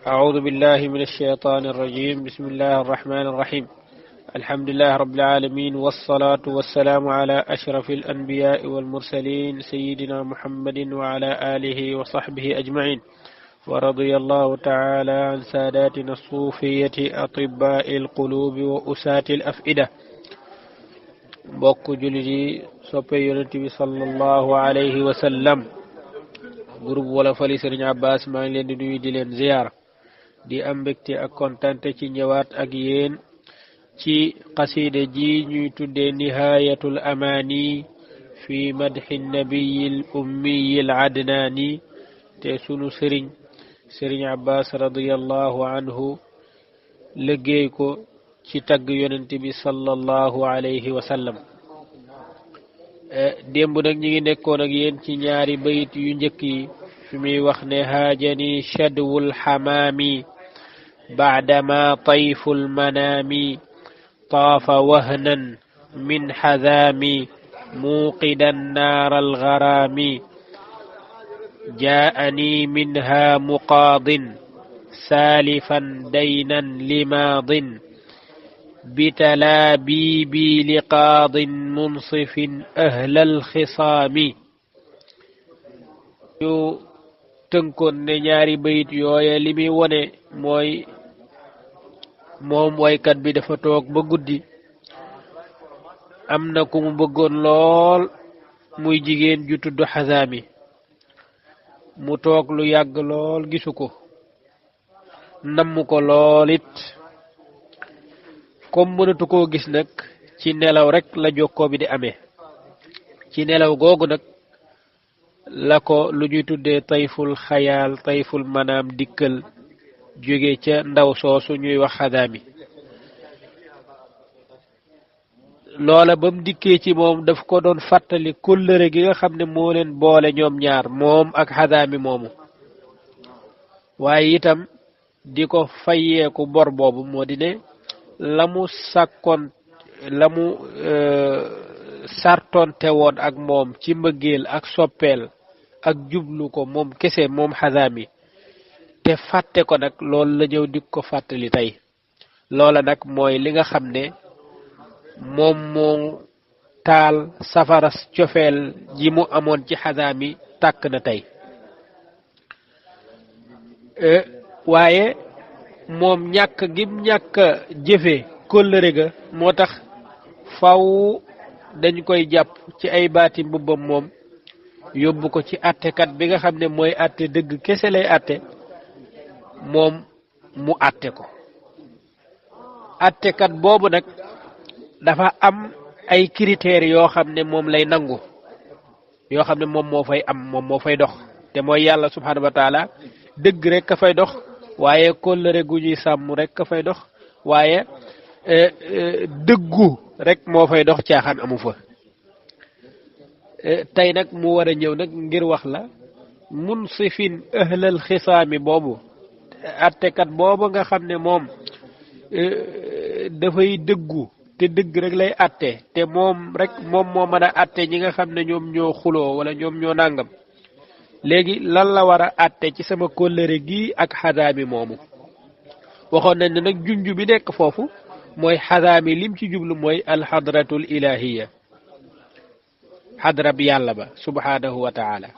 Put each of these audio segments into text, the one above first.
أعوذ بالله من الشيطان الرجيم. بسم الله الرحمن الرحيم. الحمد لله رب العالمين، والصلاة والسلام على أشرف الأنبياء والمرسلين سيدنا محمد وعلى آله وصحبه أجمعين. ورضي الله تعالى عن ساداتنا الصوفية أطباء القلوب وأساة الأفئدة. بوك جلدي صبي يونتي صلى الله عليه وسلم. groupe wala fali Serigne Abbas maa ngi leen di nuyu di leen ziyaar di am mbégte ak kontante ci ñëwaat ak yéen ci qasida ji ñuy tuddee nihayatul amani fi madhi nabiyil ummiyil adnani te sunu Serigne Abbas radiyallahu anhu liggéey ko ci tagg yonent bi sallallahu alayhi wa sallam. démb nag ñi ngi nekkoon ak yéen ci ñaari bayit yu njëkk yi fi muy wax ne haajani shadwul xamaami baadama tayful manaami taafa wahnan min xadaami muuqidan naar algaraami jaani minha muqaadin saalifan daynan limaadin بتلابيبي لقاض منصف أهل الخصام. ñu tënkoon ne ñaari bayit yooye li muy wone mooy moom waykat bi dafa toog ba guddi am na ku mu bëggoon lool muy jigéen ju tudd Xazaami mu toog lu yàgg lool gisu ko namm ko lool it comme mënatu koo gis nag ci nelaw rek la jokkoo bi di amee ci nelaw googu nag la ko lu ñuy tuddee tayful xayaal tayful manaam dikkal jóge ca ndaw soosu ñuy wax Xazaami. loola ba mu dikkee ci moom daf ko doon fàttali kóllëre gi nga xam ne moo leen boole ñoom ñaar moom ak Xazaami moomu, waaye itam di ko fayeeku bor boobu moo di ne lamu sàkkoon lamu sartonte woon ak moom ci mbëggeel ak soppeel ak jublu ko moom kese moom Xazaami te fàtte ko nag loolu la ñëw di ko fàttali tey. loola nag mooy li nga xam ne moom moo taal safara cofeel ji mu amoon ci Xazaami tàkk na tey. waaye moom ñàkk gim ñàkk jëfe kóllëre ga moo tax faw dañ koy jàpp ci ay baati mbubbam moom yóbbu ko ci attekat bi nga xam ne mooy atte dëgg kese lay atte moom mu atte ko. attekat boobu nag dafa am ay critères yoo xam ne moom lay nangu yoo xam ne moom moo fay am moom moo fay dox te mooy yàlla subhanahu wa taala dëgg rek ka fay dox waaye kóllëre gu ñuy sàmm rek ka fay dox waaye dëggu rek moo fay dox caaxaan amu fa. tey nag mu war a ñëw nag ngir wax la munsifin ahlal xisaami boobu attekat boobu nga xam ne moom dafay dëggu te dëgg rek lay atte te moom rek moom moo mën a atte ñi nga xam ne ñoom ñoo xuloo wala ñoom ñoo nàngam. léegi lan la war a àtte ci sama kóllëre gi ak Xazaami moomu waxoon nañ ne nag junj bi nekk foofu mooy Xazaami lim ci jublu mooy alxadratul ilahiya xadra bi yàlla ba subhanahu wa taala.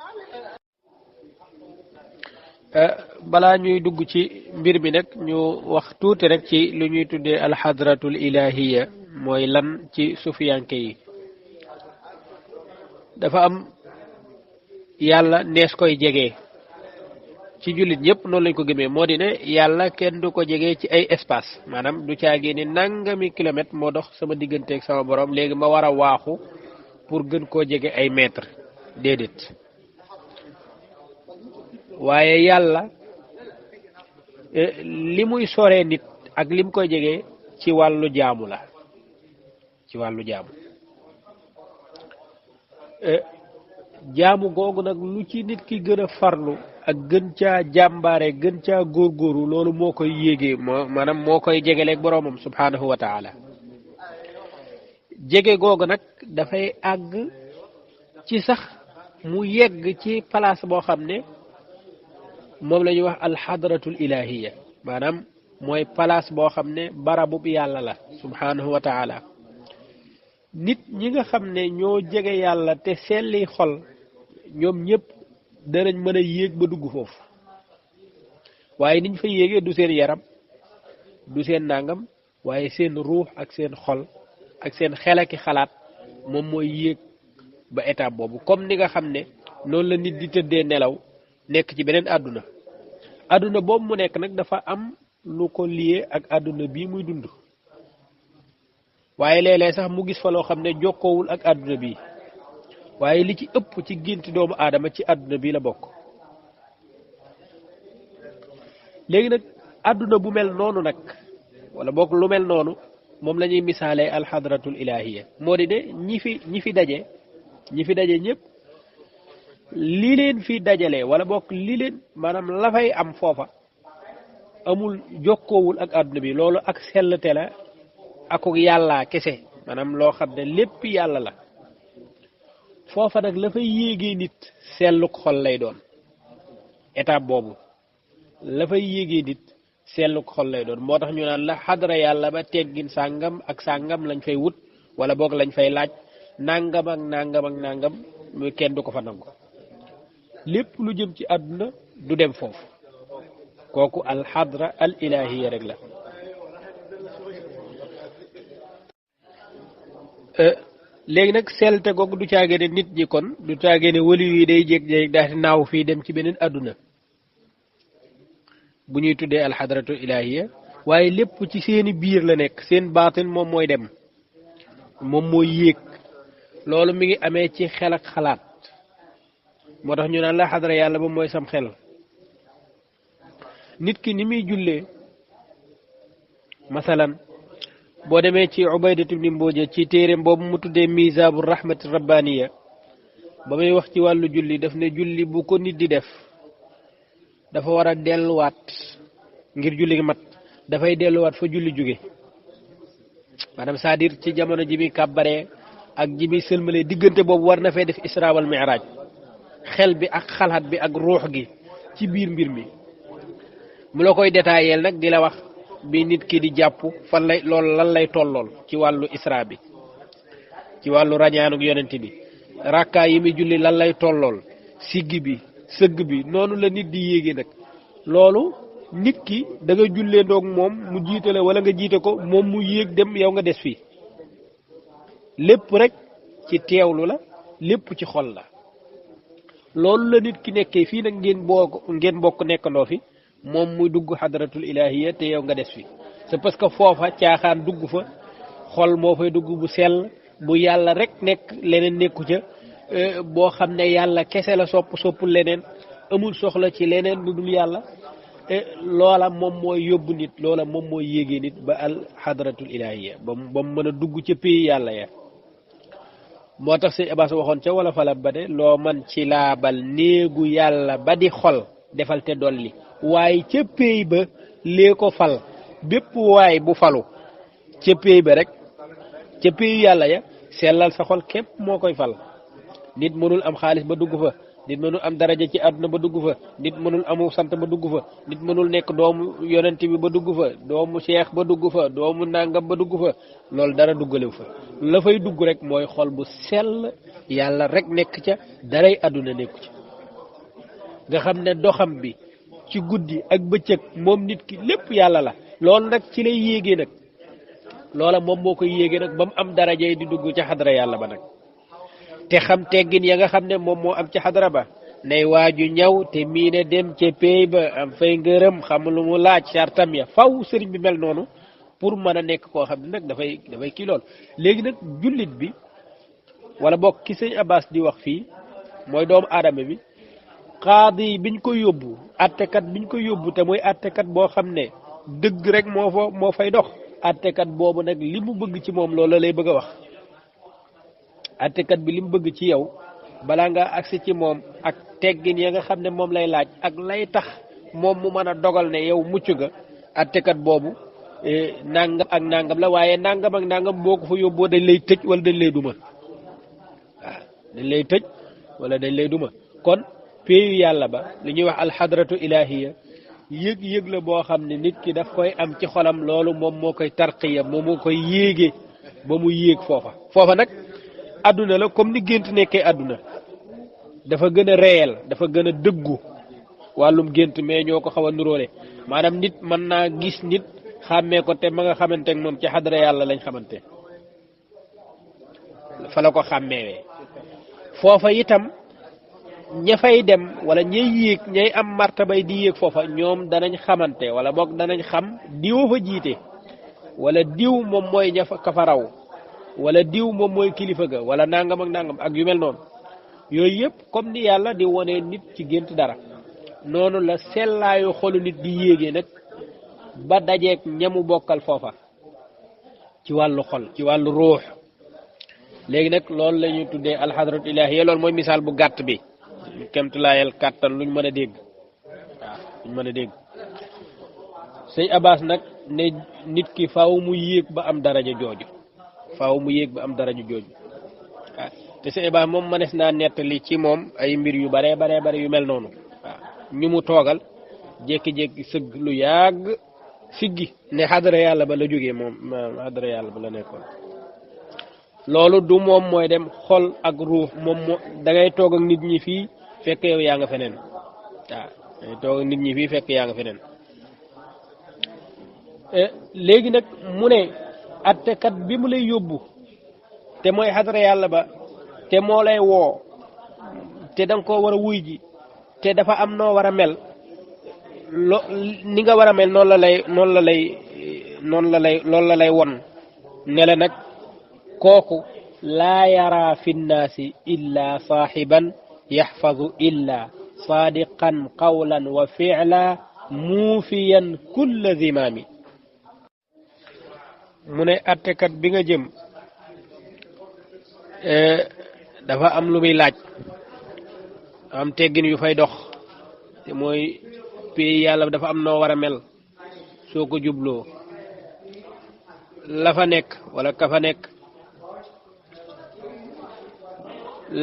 balaa ñuy dugg ci mbir mi nag ñu wax tuuti rek ci lu ñuy tuddee alxadratul ilahiya mooy lan ci sufiyanke yi. dafa am yàlla nees koy jege ci jullit ñëpp noonu lañ ko gëmee moo di ne yàlla kenn du ko jege ci ay espace maanaam du caagee ni nangami kilomètre moo dox sama digganteeg sama borom léegi ma war a waaxu pour gën koo jege ay mètre déedéet. waaye yàlla li muy soree nit ak lim koy jege ci wàllu jaamu la ci wàllu jaamu. jaamu googu nag lu ci nit ki gën a farlu ak gën caa jàmbaare gën caa góorgóoru loolu moo koy yéegee maanaam moo koy jegeleeg boroomam subhanahu wa taala. jege googu nag dafay àgg ci sax mu yegg ci place boo xam ne moom la ñuy wax alxadratul ilahiya maanaam mooy place boo xam ne barabub yàlla la subhanahu wa taala nit ñi nga xam ne ñoo jege yàlla te selli xol ñoom ñëpp danañ mën a yéeg ba dugg foofu waaye niñ fa yéegee du seen yaram du seen nangam waaye seen ruux ak seen xol ak seen xel ak xalaat moom mooy yéeg ba étape boobu comme ni nga xam ne noonu la nit di tëddee nelaw nekk ci beneen àdduna àdduna boobu mu nekk nag dafa am lu ko lié ak àdduna bii muy dund waaye léeg-léeg sax mu gis fa loo xam ne jokkoowul ak àdduna bii waaye li ci ëpp ci gént doomu aadama ci àdduna bii la bokk léegi nag àdduna bu mel noonu nag wala bokk lu mel noonu moom la ñuy misaalee alxadratul ilahiya moo di de ñi fi daje ñëpp li leen fi dajale wala bokk li leen maanaam la fay am foofa amul jokkoowul ak àdduna bi loolu ak sellte la ak yàlla kese maanaam loo xam ne lépp yàlla la foofa nag la fay yéegee nit selluk xol lay doon étape boobu la fay yéegee nit selluk xol lay doon moo tax ñu naan la xadra yàlla ba teggin sàngam ak sàngam lañ fay wut wala boog lañ fay laaj nangam ak nangam ak nangam kenn du ko fa nangu lépp lu jëm ci àdduna du dem foofu kooku alxadra al ilahiya rek la léegi nag selte googu du caagee ne nit ñi kon du caagee ne wali yi day jéeg-jéeg daal di naaw fii dem ci beneen àdduna bu ñuy tuddee alxadratu ilahiya waaye lépp ci seeni biir la nekk seen baatin moom mooy dem moom mooy yéeg loolu mi ngi amee ci xel ak xalaat moo tax ñu naan la xadra yàlla ba mooy sam xel nit ki ni muy jullee masalan boo demee ci ubaydatu ibn mbooja ci téeréem boobu mu tuddee misaabu rahmati rabbaniya ba muy wax ci wàllu julli daf ne julli bu ko nit di def dafa war a delluwaat ngir julli gi mat dafay delluwaat fa julli jóge maanaam c'est-à-dire ci jamono ji muy kàbbaree ak ji muy sëlmalee diggante boobu war na fay def isra wal mi'raj xel bi ak xalaat bi ak ruux gi ci biir mbir mi mu la koy détaillé nag di la wax bi nit ki di jàpp fan lay loolu lan lay tollool ci wàllu isra bi ci wàllu rañaanuk yonent bi rakkaa yi muy julli lan lay tollool siggi bi sëgg bi noonu la nit di yéege nag loolu nit ki da nga jullee ndoog moom mu jiite la wala nga jiite ko moom mu yéeg dem yow nga des fii lépp rek ci teewlu la lépp ci xol la loolu la nit ki nekkee fii nag ngeen bokk nekkandoo fi moom muy dugg xadratul ilahiya te yow nga des fi c'est parce que foofa caaxaan dugg fa xol moo fay dugg bu sell bu yàlla rek nekk leneen nekku ca boo xam ne yàlla kese la soppul leneen amul soxla ci leneen lu dul yàlla loola moom mooy yóbbu nit loola moom mooy yéegee nit ba al xadratul ilahiya ba mu mën a dugg ca pays yàlla ya moo tax sëñ Abbas waxoon ca wala fala ba de loo man ci laabal néegu yàlla ba di xol defal te dolli waaye ca pays ba lee ko fal bépp waay bu falu ca pays ba rek ca pays yàlla ya sellal sa xol képp moo koy fal nit mënul am xaalis ba dugg fa nit mënul am daraja ci àdduna ba dugg fa nit mënul amu sant ba dugg fa nit mënul nekk doomu yonent bi ba dugg fa doomu cheikh ba dugg fa doomu nangam ba dugg fa loolu dara duggalew fa la fay dugg rek mooy xol bu sell yàlla rek nekk ca daray àdduna nekku ca nga xam ne doxam bi ci guddi ak bëccëg moom nit ki lépp yàlla la loolu nag ci lay yéegee nag loola moom moo koy yéegee nag ba mu am darajay di dugg ca xadra yàlla ba nag te xam teggin ya nga xam ne moom moo am ci xadra ba nay waaju ñaw te miine dem ca pey ba am fay ngërëm xam lu mu laaj sartam ya faw sëriñ bi mel noonu pour mën a nekk koo xam ne nag dafay kii lool léegi nag jullit bi wala bokk ki sëñ Abbas di wax fii mooy doomu aadama bi xaadi biñ ko yóbbu attekat biñ ko yóbbu te mooy attekat boo xam ne dëgg rek moo fay dox attekat boobu nag li mu bëgg ci moom loolu lay bëgg a wax attekat bi li mu bëgg ci yow balaa nga agsi ci moom ak teggin ya nga xam ne moom lay laaj ak lay tax moom mu mën a dogal ne yow mucc nga attekat boobu nangam ak nangam la waaye nangam ak nangam boo ko fa yóbboo dañ lay tëj wala dañ lay duma waaw dañ lay tëj wala dañ lay duma kon péeyu yàlla ba li ñuy wax alxadratu ilahiya yëg-yëg la boo xam ne nit ki daf koy am ci xolam loolu moom moo koy tarqiya moom moo koy yéege ba mu yéeg foofa foofa nag adduna la comme ni gént nekkee adduna dafa gën a réel dafa gën a dëggu wàllum gént mais ñoo ko xaw a nuróole maanaam nit mën naa gis nit xàmmee ko te ma nga xamante ak moom ci xadra yàlla lañ xamante fa la ko xàmmeewee foofa itam ña fay dem wala ñay yéeg ñay am martabay di yéeg foofa ñoom danañ xamante wala boog danañ xam diw fa jiite wala diw moom mooy ña ka fa raw wala diw moom mooy kilifa ga wala nangam ak nangam ak yu mel noonu yooyu yëpp comme ni yàlla di wone nit ci gént dara noonu la sellaayu xolu nit di yéegee nag ba dajeeg ñamu bokkal foofa ci wàllu xol ci wàllu ruux léegi nag loolu la ñuy tuddee alxadratu ilaahiya loolu mooy misaal bu gàtt bi kemtulaayal kàttan luñ mën a dégg waaw luñ mën a dégg sëñ Abbas nag ne nit ki faaw mu yéeg ba am daraja jooju faaw mu yéeg ba am daraja jooju waaw te sëñ Abbas moom mënees naa nettali ci moom ay mbir yu bare yu mel noonu waaw ñu mu toogal jékki-jékki sëgg lu yàgg siggi ne xadara yàlla ba la jógee moom xadara yàlla ba la nekkoon loolu du moom mooy dem xol ak ruux moom moo da ngay toog ak nit ñi fii fekk yow yaa nga feneen waaw dangay toog ak nit ñi fii fekk yaa nga feneen léegi nag mu ne attekat bi mu lay yóbbu te mooy xadara yàlla ba te moo lay woo te danga koo war a wuy ji te dafa am noo war a mel ni nga war a mel noonu la lay won ne la nag kooku laa yara fi nnaasi illa saaxiban yaxfadu illa saadiqan qawlan wa ficla muufiyan kulla zimaami mu ne attekat bi nga jëm dafa am lu muy laaj am teggin yu fay dox te mooy pays yàlla dafa am noo war a mel soo ko jubloo la fa nekk wala ka fa nekk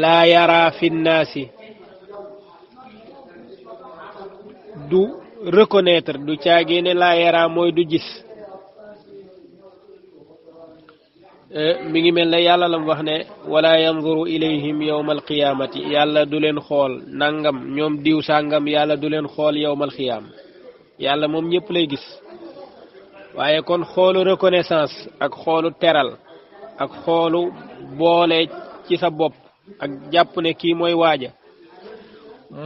laa yara fi nnaasi du reconnaître du caagee ne laa yara mooy du gis mi ngi mel ne yàlla lam wax ne wala yanzuru ilayhim yawma alqiyamati yàlla du leen xool nangam ñoom diw sàngam yàlla du leen xool yawma alqiyam yàlla moom ñëpp lay gis waaye kon xoolu reconnaissance ak xoolu teral ak xoolu boole ci sa bopp ak jàpp ne kii mooy waaja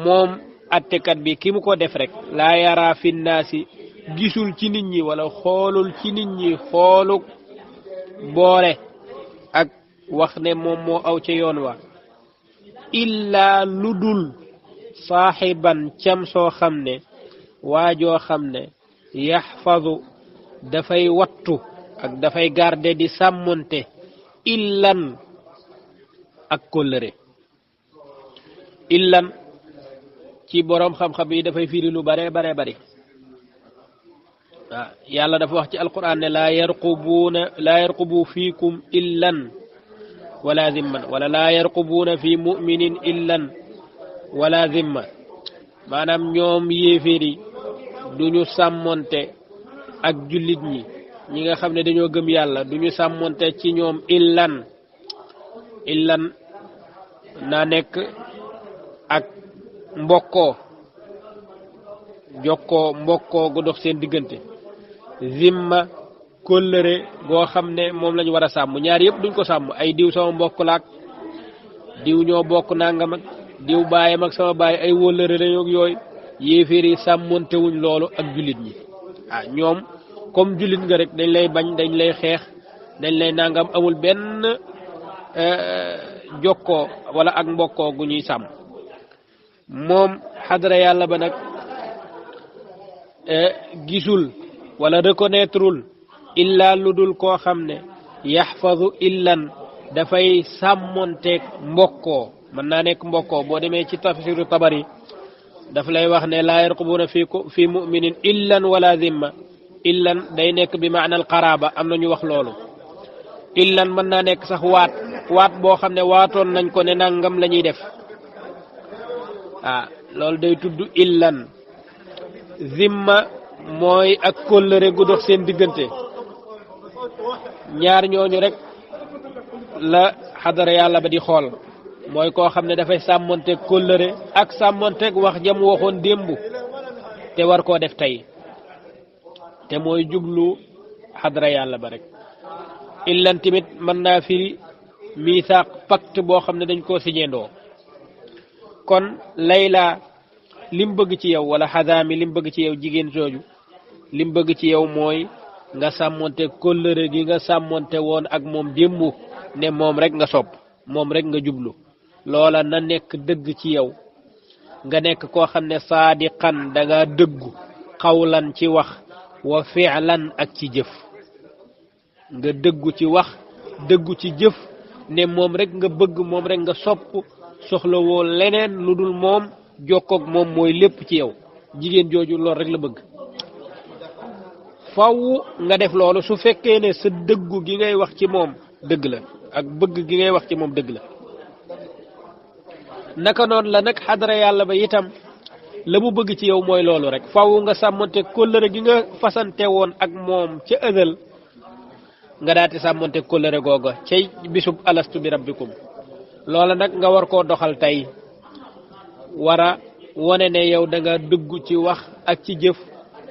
moom attekat bi ki mu ko def rek laa yara fi nnaasi gisul ci nit ñi wala xoolul ci nit ñi xoolu boole ak wax ne moom moo aw ca yoon wa illa lu dul saaxiban cam soo xam ne waajoo xam ne yaxfadu dafay wattu ak dafay garde di sàmmonte illan ak kóllëre illan ci boroom xam-xam yi dafay firi lu bare bari waaw yàlla dafa wax ci alquran ne laa yarqubu fiikum illan wala zimman wala laa yarqubuuna fi muminin illan wala zimma maanaam ñoom yéeféeri duñu sàmmonte ak jullit ñi nga xam ne dañoo gëm yàlla duñu sàmmonte ci ñoom illan naa nekk ak mbokkoo jokkoo mbokkoo gu dox seen diggante zimma kóllëre goo xam ne moom lañu war a sàmm ñaar yëpp duñ ko sàmm ay diw sama mbokk laak diw ñoo bokk nangam ak diw baayam ak sama baay ay wóllëre lañu ak yooyu yéeféer yi sàmmontewuñ loolu ak jullit ñi ñoom comme jullit nga rek dañ lay bañ dañ lay xeex dañ lay nangam amul benn jokkoo wala ak mbokkoo gu ñuy sàmm moom xadra yàlla ba nag gisul wala reconnaîtreul illa lu dul koo xam ne yaxfadu illan dafay sàmmonteeg mbokkoo mën naa nekk mbokkoo boo demee ci tafsiru tabari daf lay wax ne laa yarqubuuna fi muminin illan wala zimma illan day nekk bi maana al qaraba am na ñu wax loolu illan mën naa nekk sax waat boo xam ne waatoon nañ ko ne nangam la ñuy def loolu day tudd illan zimma mooy ak kóllëre gu dox seen diggante ñaar ñooñu rek la xadara yàlla ba di xool mooy koo xam ne dafay sàmmonteeg kóllëre ak sàmmonteeg wax jam waxoon démb te war koo def tey te mooy jublu xadara yàlla ba rek illan tamit mën naa firi misaaq pacte boo xam ne dañ koo siñeendoo kon layla lim bëgg ci yow wala xadaami lim bëgg ci yow jigéen jooju lim bëgg ci yow mooy nga sàmmonte kóllëre gi nga sàmmonte woon ak moom démb ne moom rek nga sopp moom rek nga jublu loola na nekk dëgg ci yow nga nekk koo xam ne saadiqan da nga dëggu xawlan ci wax wa fi'lan ak ci jëf nga dëggu ci wax dëggu ci jëf ne moom rek nga bëgg moom rek nga sopp soxlawoo leneen lu dul moom jokkoog moom mooy lépp ci yow jigéen jooju loolu rek la bëgg faw nga def loolu su fekkee ne sa dëggu gi ngay wax ci moom dëgg la ak bëgg gi ngay wax ci moom dëgg la naka noonu la nag xadara yàlla ba itam la mu bëgg ci yow mooy loolu rek faw nga sàmmonte kóllëre gi nga fasante woon ak moom ca ëzal nga daati sàmmonte kóllëre googa cay bisub alastu bi rabbikum loola nag nga war koo doxal tey wara wone ne yow da nga dëggu ci wax ak ci jëf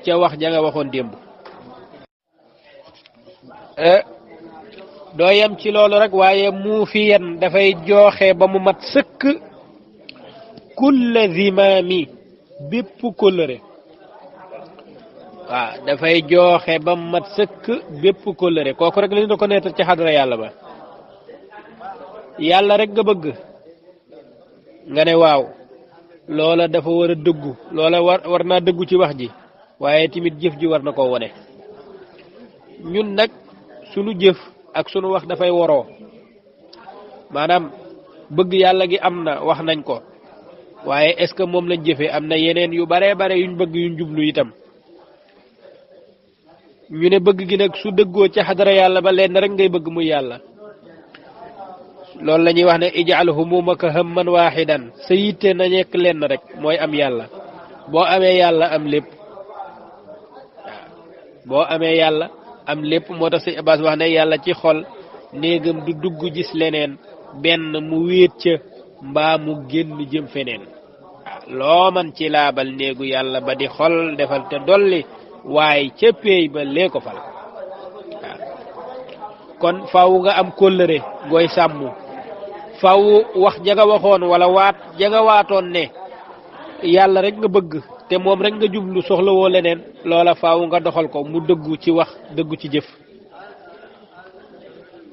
ca wax ja nga waxoon démb doo yem ci loolu rek waaye mu fi yen dafay jooxe ba mu mat sëkk kulla zimaami bépp kóllëre waaw dafay jooxe ba mu mat sëkk bépp kóllëre kooku rek lañu da ko neetal ci xadara yàlla ba yàlla rek nga bëgg nga ne waaw loola dafa war a dëggu loola war naa dëggu ci wax ji waaye tamit jëf ji war na koo wone ñun nag sunu jëf ak sunu wax dafay woroo maanaam bëgg yàlla gi am na wax nañ ko waaye est-ce que moom lañ jëfee am na yeneen yu bare bare yuñ bëgg yuñ jublu itam ñu ne bëgg gi nag su dëggoo ci xadara yàlla ba leen rek ngay bëgg muy yàlla loolu la ñuy wax ne ij'al humumaka hamman waaxidan sa yitte na nekk lenn rek mooy am yàlla boo amee yàlla am lépp boo amee yàlla am lépp moo tax si Abbas wax ne yàlla ci xol néegam du dugg gis leneen benn mu wéet ca mbaa mu génn jëm feneen loo man ci laabal néegu yàlla ba di xol defal te dolli waaye ca péey ba lee ko fal kon faaw nga am kóllëre gooy sàmm faaw wax ja nga waxoon wala waat ja nga waatoon ne yàlla rek nga bëgg te moom rek nga jublu soxla woo leneen loola faaw nga doxal ko mu dëggu ci wax dëggu ci jëf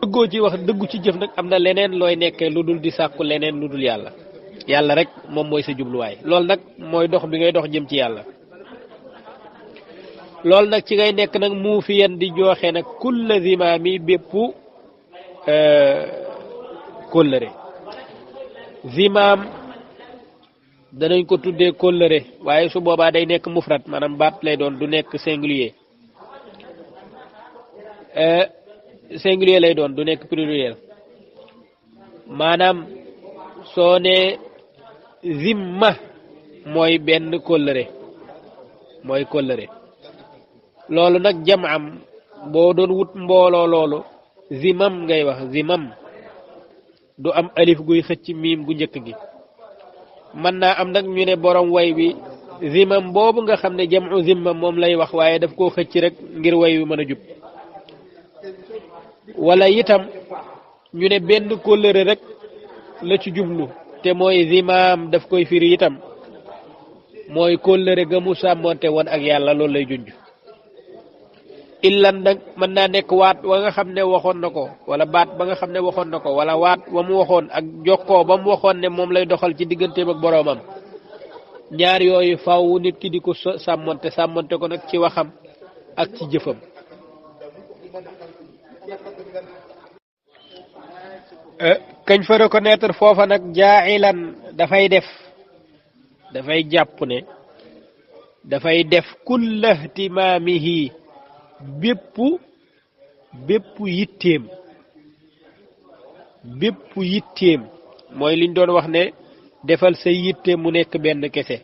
dëggoo ci wax dëggu ci jëf nag am na leneen looy nekkee lu dul di sàkku leneen lu dul yàlla yàlla rek moom mooy sa jubluwaay loolu nag mooy dox bi ngay dox jëm ci yàlla loolu nag ci ngay nekk nag mu fi yan di jooxe nag kulla zimaami bépp kóllëre zimaam danañ ko tuddee kóllëre waaye su boobaa day nekk mufrad maanaam baat lay doon du nekk singulier singulier lay doon du nekk pluriel maanaam soo ne zimma mooy benn kóllëre mooy kóllëre loolu nag jam'am boo doon wut mbooloo loolu zimam ngay wax zimam du am alif guy xëcc miim gu njëkk gi mën naa am nag ñu ne borom way bi zimam boobu nga xam ne jam'u zimma moom lay wax waaye daf koo xëcc rek ngir way wi mën a jub wala itam ñu ne benn kóllëre rek la ci jublu te mooy zimam daf koy firi itam mooy kóllëre ga mu sàmmonte woon ak yàlla loolu lay junj illan nag mën naa nekk waat wa nga xam ne waxoon na ko wala baat ba nga xam ne waxoon na ko wala waat wa mu waxoon ak jokkoo ba mu waxoon ne moom lay doxal ci digganteem ak boroomam ñaar yooyu faaw nit ki di ko sàmmonte ko nag ci waxam ak ci jëfam kañ fa reconnaître foofa nag jaa'ilan dafay jàpp ne dafay def kulla ihtimaamihi bépp yitteem mooy liñ doon wax ne defal sa yitte mu nekk benn kese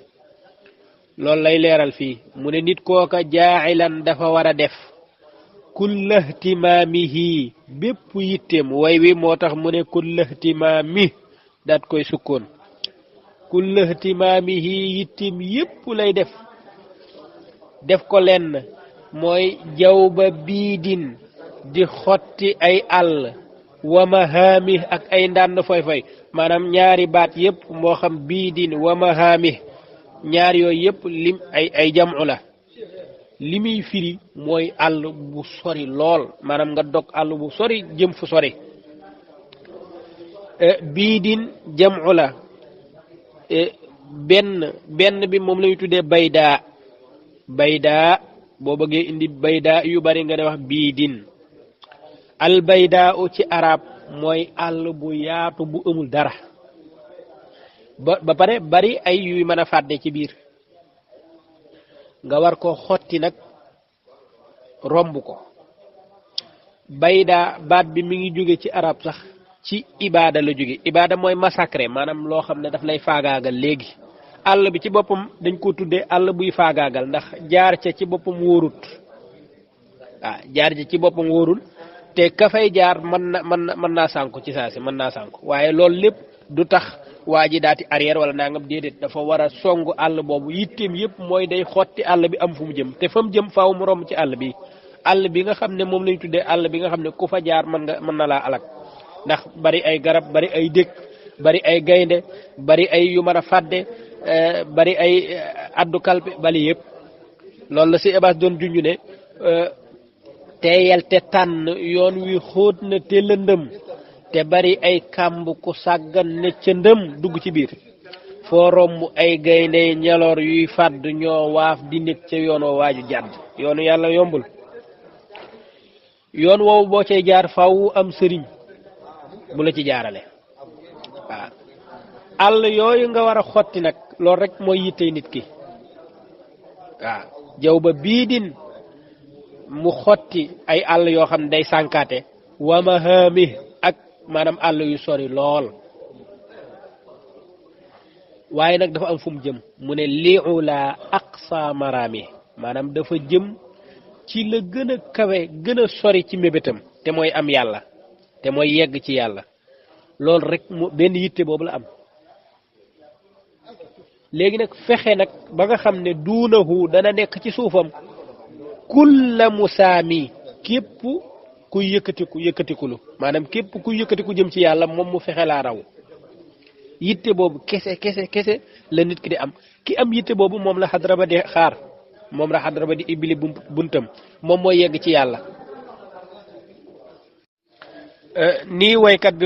loolu lay leeral fii mu ne nit kooka jaaxilan dafa war a def kulla ihtimaamihi bépp yitteem way wi moo tax mu ne kulla ihtimaami daat koy sukkoon kulla ihtimaamihi yitteem yépp lay def ko lenn mooy jawba biidin di xotti ay àll wa mahaami ak ay ndànn foy maanaam ñaari baat yépp moo xam biidin wa mahaami ñaar yooyu yépp lim ay jamu la li muy firi mooy àll bu sori lool maanaam nga dog àll bu sori jëm fu sori biidin jamu la benn bi moom lañu tuddee baydaa boo bëggee indi baydaa yu bari nga ne wax biidin al baydaa u ci arab mooy àll bu yaatu bu amul dara ba pare bari ay yuy mën a fàdde ci biir nga war ko xotti nag romb ko baydaa baat bi mi ngi jóge ci arab sax ci ibaada la jóge ibaada mooy massacre maanaam loo xam ne daf lay faagaagal léegi àll bi ci boppam dañ ko tuddee àll buy faagaagal ndax jaar ca ci boppam wóorut jaar ca ci boppam wóorul te ka fay jaar mën naa sànku ci saa si mën naa sànku waaye loolu lépp du tax waa ji daati arrière wala nangam déedéet dafa war a songu àll boobu yitteem yëpp mooy day xotti àll bi am fu mu jëm te fa mu jëm faaw mu romb ci àll bi nga xam ne moom lañ tuddee àll bi nga xam ne ku fa jaar mën na laa alak ndax bari ay garab bari ay dëkk bari ay gaynde bari ay yu mën a fàdde bari ay addu kalpe bali yëpp loolu la si Ebaas doon junju ne teeyal te tànn yoon wi xóot na te lëndëm te bari ay kàmb ku sàggan ne ca ndëm dugg ci biir foo romb ay gaynde ñaloor yuy fàdd ñoo waaf di nekk ca yoon wa waaju jàdd yoonu yàlla yombul yoon woowu boo cay jaar faw am sëriñ bu la ci jaarale waaw àll yooyu nga war a xotti nag loolu rek mooy yittey nit ki waaw jaw ba bii din mu xotti ay àll yoo xam ne day sànkaate wamahaami ak maanaam àll yu sori lool waaye nag dafa am fu mu jëm mu ne liula aqsa marami maanaam dafa jëm ci la gën a kawe gën a sori ci mébétam te mooy am yàlla te mooy yegg ci yàlla loolu rek mu benn yitte boobu la am léegi nag fexe nag ba nga xam ne duunahu dana nekk ci suufam kulla musaami képp ku yëkkatikulu maanaam képp ku yëkkatiku jëm ci yàlla moom mu fexe laa raw yitte boobu kese la nit ki di am ki am yitte boobu moom la xadra ba di xaar moom la xadra ba di ibili buntam moom mooy yegg ci yàlla nii waykat bi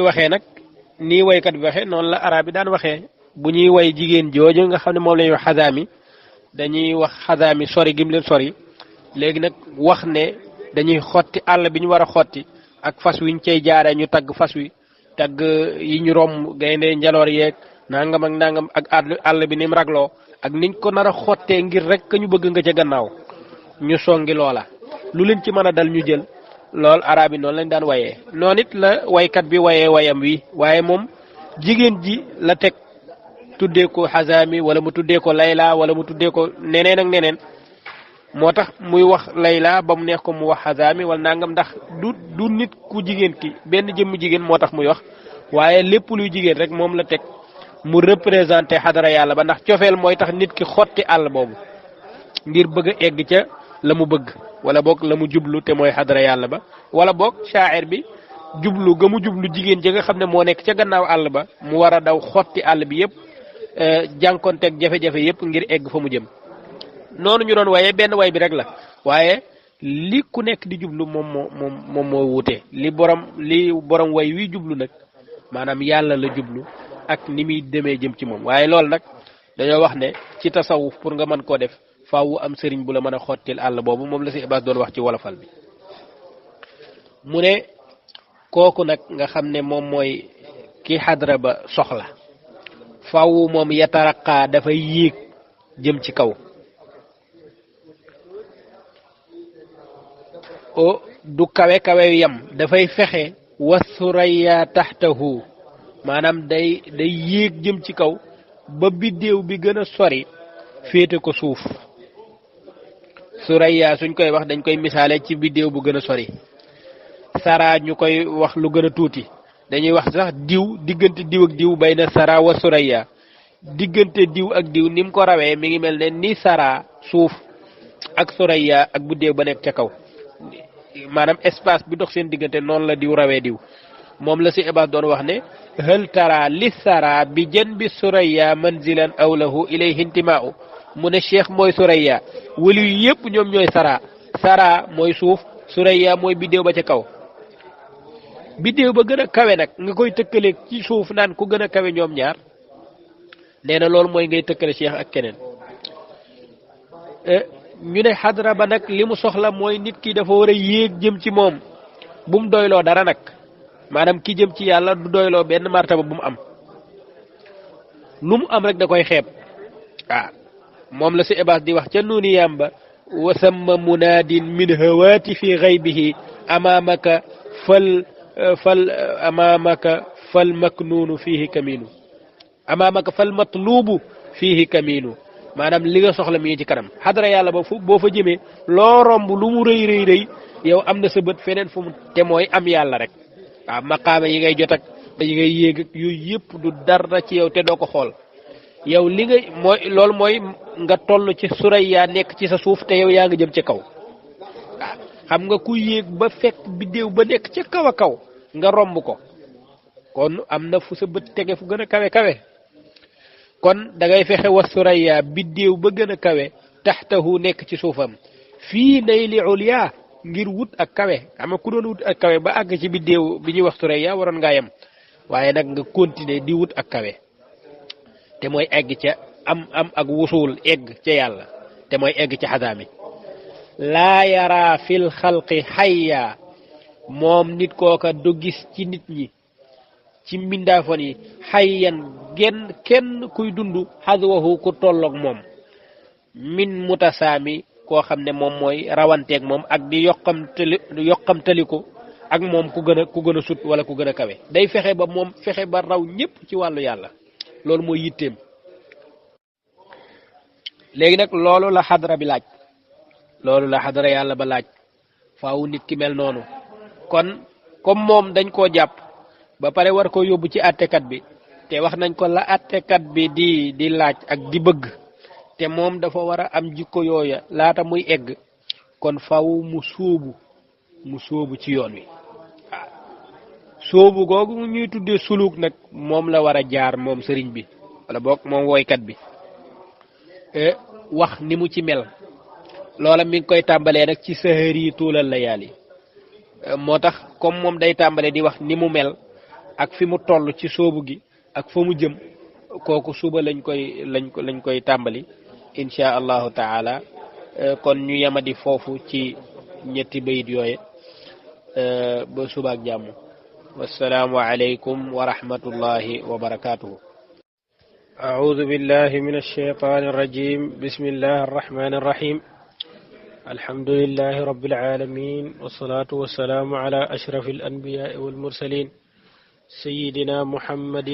waxee noonu la arab bi daan waxee bu ñuy way jigéen jooju nga xam ne moom la ñuy wax xasaami dañuy wax xasaami sori gim leen sori léegi nag wax ne dañuy xotti àll bi ñu war a xotti ak fas wi ñu cay jaaree ñu tagg fas wi tagg yi ñu romb gaynde njaloor yeeg nangam ak àll bi ni mu ragloo ak niñ ko nar a xottee ngir rek ka ñu bëgg nga ca gannaaw ñu songi loola lu leen ci mën a dal ñu jël lool arab yi noonu lañ daan wayee noonu it la waykat bi wayee wayam wi waaye moom jigéen ji la teg tuddee ko xasaami wala mu tuddee ko layla wala mu tuddee ko neneen ak neneen moo tax muy wax layla ba mu neex ko mu wax xasaami wala nangam ndax du nit ku jigéen ki benn jëmm jigéen moo tax muy wax waaye lépp luy jigéen rek moom la teg mu représenté xadara yàlla ba ndax cofeel mooy tax nit ki xotti àll boobu ngir bëgg a egg ca la mu bëgg wala boog la mu jublu te mooy xadara yàlla ba wala boog shaa'ir bi jublu ga mu jublu jigéen ji nga xam ne moo nekk ca gannaaw àll ba mu war a daw xotti àll bi yëpp jànkonteeg jafe-jafe yëpp ngir egg fa mu jëm noonu ñu doon waaye benn way bi rek la waaye li ku nekk di jublu moom moo wuute li borom way wi jublu nag maanaam yàlla la jublu ak ni muy demee jëm ci moom waaye loolu nag dañoo wax ne ci tasawuf pour nga mën koo def faaw am sëriñ bu la mën a xottil àll boobu moom la si Ibaas doon wax ci wolofal bi mu ne kooku nag nga xam ne moom mooy ki xadra ba soxla faaw moom yataraqaa dafay yéeg jëm ci kaw o du kawe yam dafay fexe wa suraya taxtahu maanaam day yéeg jëm ci kaw ba biddéew bi gën a sori féete ko suuf suraya suñ koy wax dañ koy misaale ci biddéew bu gën a sori sara ñu koy wax lu gën a tuuti dañuy wax sax diw diggante diw ak diw bay na sara wa suraya diggante diw ak diw ni mu ko rawee mi ngi mel ne ni sara suuf ak suraya ak biddéew ba nekk ca kaw maanaam espace bi dox seen diggante noonu la diw rawee diw moom la si Ibaas doon wax ne hal tara li sara bi jën bi suraya manzilan aw lahu ilayhi intimaa'u mu ne cheikh mooy suraya wali yu yëpp ñoom ñooy sara mooy suuf suraya mooy biddéew ba ca kaw biddéew ba gën a kawe nag nga koy tëkkaleeg ci suuf naan ku gën a kawe ñoom ñaar nee na loolu mooy ngay tëkkale cheikh ak keneen ñu ne xadra ba nag li mu soxla mooy nit ki dafa war a yéeg jëm ci moom bu mu doyloo dara nag maanaam ki jëm ci yàlla du doyloo benn martaba bu mu am lu mu am rek da koy xeeb moom la si Ibaas di wax ca nuuni yamba wasamma munaadin min hawaati fi xaybihi amaamaka fal maknuunu fiihi kamiinu amaamaka fal matluubu fiihi kamiinu maanaam li nga soxla mi ngi ci kanam xadara yàlla ba fu boo fa jëmee loo romb lu mu rëy yow am na sa bët feneen fu mu te mooy am yàlla rek maqaama yi ngay jot ak yi ngay yéeg ak yooyu yëpp du dara ci yow te doo ko xool yow li nga mooy loolu mooy nga toll ci suraya nekk ci sa suuf te yow yaa nga jëm ca kaw xam nga ku yéeg ba fekk biddéew ba nekk ca kaw a kaw nga romb ko kon am na fu sa bët tege fu gën a kawe kon da ngay fexe wa suraya biddéew ba gën a kawe taxtahu nekk ci suufam fii nayli ulya ngir wut ak kawe xam nga ku doon wut ak kawe ba àgg ci biddéew bi ñuy wax suraya waroon ngaa yem waaye nag nga continuer di wut ak kawe te mooy egg ca am ak wusul egg ca yàlla te mooy egg ca xadaami laa yara fil xalqi xayya moom nit kooka du gis ci nit ñi ci mbindaafon yi xayyan kenn kuy dund xadwahu ku tolloog moom min mutasaami koo xam ne moom mooy rawanteeg moom ak di yokkamtaliku ak moom ku gën a sut wala ku gën a kawe day fexe ba raw ñëpp ci wàllu yàlla loolu mooy yitteem léegi nag loolu la xadara bi laaj loolu la xadara yàlla ba laaj faaw nit ki mel noonu kon comme moom dañ koo jàpp ba pare war koo yóbbu ci attekat bi te wax nañ ko la attekat bi di laaj ak di bëgg te moom dafa war a am jikko yooya laata muy egg kon faaw mu sóobu ci yoon wi sóobu googu ñuy tuddee suluk nag moom la war a jaar moom sëriñ bi wala boog moom woykat bi wax ni mu ci mel loola mi ngi koy tàmbalee nag ci sahari tuulal layaali moo tax comme moom day tàmbale di wax ni mu mel ak fi mu toll ci sóobu gi ak fa mu jëm kooku suba lañ koy tàmbali insha allahu taala kon ñu yemadi foofu ci ñetti bayit yooye ba suba ak jàmm wassalaamu alaykum wa rahmatullahi wa barakatuhu أعوذ بالله من الشيطان الرجيم بسم الله الرحمن الرحيم الحمد لله رب العالمين والصلاة والسلام على أشرف الأنبياء والمرسلين سيدنا محمد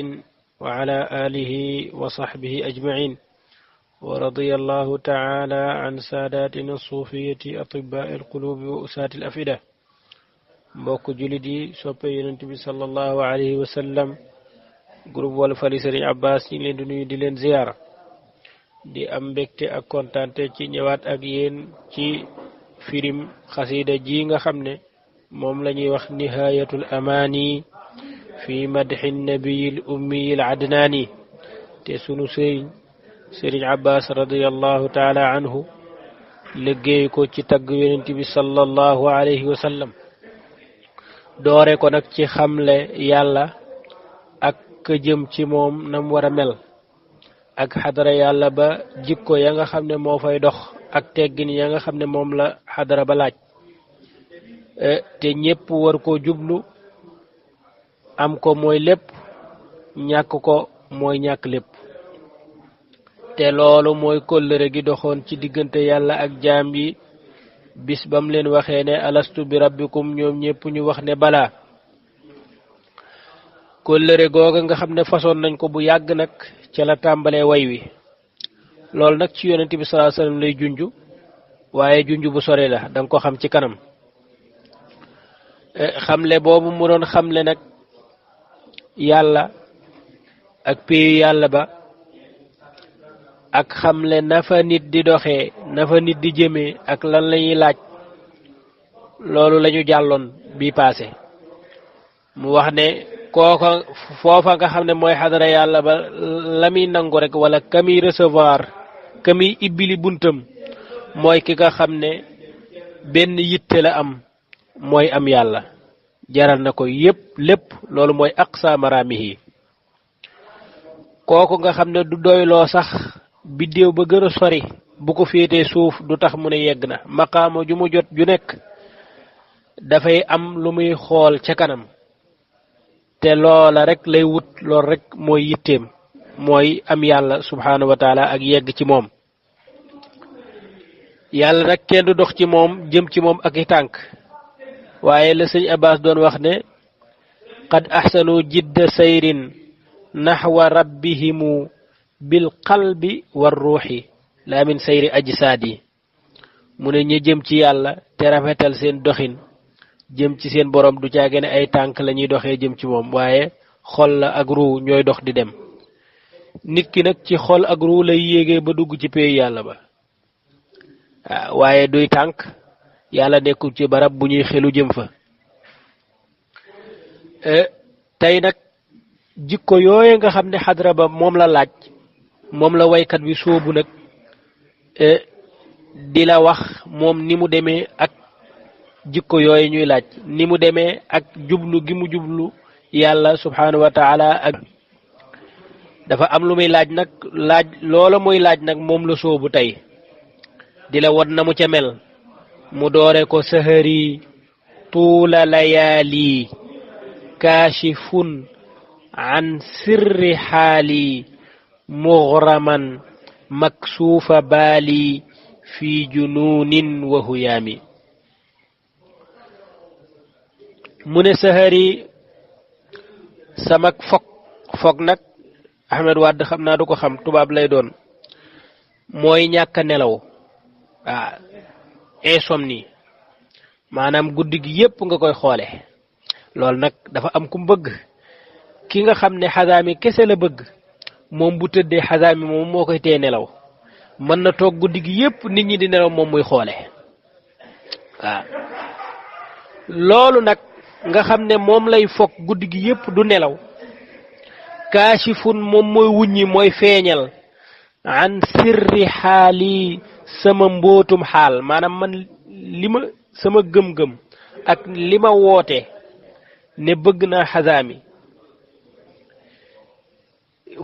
وعلى آله وصحبه أجمعين ورضي الله تعالى عن ساداتنا الصوفية أطباء القلوب وأساة الأفئدة mbokk jullit yi soppe yonent bi sallallahu alayhi wa sallam groupe Walfadjri Serigne Abbas ñi ngi leen di nuyu di leen ziyaara di am mbégte ak kontaante ci ñëwaat ak yéen ci firim xasida ji nga xam ne moom la ñuy wax nihayatul amaani fi madxi nabiyil ummiyil adnaani te sunu Serigne Abbas radiyallahu taala anhu liggéey ko ci tagg yonent bi sallallahu alayhi wa sallam doore ko nag ci xamle yàlla ak jëm ci moom nam war a mel ak xadara yàlla ba jikko ya nga xam ne moo fay dox ak teggin ya nga xam ne moom la xadara ba laaj te ñépp war koo jublu am ko mooy lépp ñàkk ko mooy ñàkk lépp te loolu mooy kóllëre gi doxoon ci diggante yàlla ak jaam yi bis bam leen waxee ne alastu bi rabbikum ñoom ñépp ñu wax ne balaa kóllëre googa nga xam ne façon nañ ko bu yàgg nag ca la tàmbalee way wi loolu nag ci yonent bi sallallahu alayhi wasallam lay junju waaye junju bu sore la danga ko xam ci kanam xamle boobu mu doon xamle nag yàlla ak péyu yàlla ba ak xamle nafa nit di doxee nafa nit di jëmee ak lan lañuy laaj loolu lañu jàlloon bi passé mu wax ne kooka foofa nga xam ne mooy xadara yàlla ba la muy nangu rek wala ka muy recevoir ka muy ibbili buntam mooy ki nga xam ne benn yitte la am mooy am yàlla jaral na ko yépp lépp loolu mooy aqsa maramihi kooku nga xam ne du doyloo sax biddéew ba gën a sori bu ko féetee suuf du tax mu ne yegg na maqaama ju mu jot ju nekk dafay am lu muy xool ca kanam te loola rek lay wut lool rek mooy yitteem mooy am yàlla subhaanahu wa taala ak yegg ci moom yàlla nag kenn du dox ci moom jëm ci moom ak i tànk waaye la sëñ Abbas doon wax ne qad ahsanu jidda sayrin naxwa rabbihimu bil qalbi war ruuxi laa min sayri ajsaadi mu ne ñu jëm ci yàlla te rafetal seen doxin jëm ci seen borom du caage ne ay tànk la ñuy doxee jëm ci moom waaye xol la ak ruu ñooy dox di dem nit ki nag ci xol ak ruu lay yéegee ba dugg ci pay yàlla ba waaye duy tànk yàlla nekkul ci barab bu ñuy xelu jëm fa tey nag jikko yooye nga xam ne xadra ba moom la laaj moom la waykat bi sóobu nag di la wax moom ni mu demee ak jikko yooyu ñuy laaj ni mu demee ak jublu gi mu jublu yàlla subhanahu wa taala ak dafa am lu muy laaj nag laaj loola muy laaj nag moom la sóobu tey di la won na mu ca mel mu doore ko sahari tuula layaali kaashifun an sirri xaali mughraman maksuufa baali fi junuunin wa huyaami mu ne sahari samak fog nag Ahmed Wade xam naa du ko xam tubaab lay doon mooy ñàkk a nelaw insomnie maanaam guddi gi yépp nga koy xoole loolu nag dafa am ku bëgg ki nga xam ne xasaami kese la bëgg moom bu tëddee xasaami moom moo koy tee nelaw mën na toog guddi gi yépp nit ñi di nelaw moom muy xoole loolu nag nga xam ne moom lay foog guddi gi yépp du nelaw kaashifun moom mooy wuññi mooy feeñal an sirri xaali sama mbootum xaal maanaam man li ma sama gëm-gëm ak li ma woote ne bëgg naa xasaami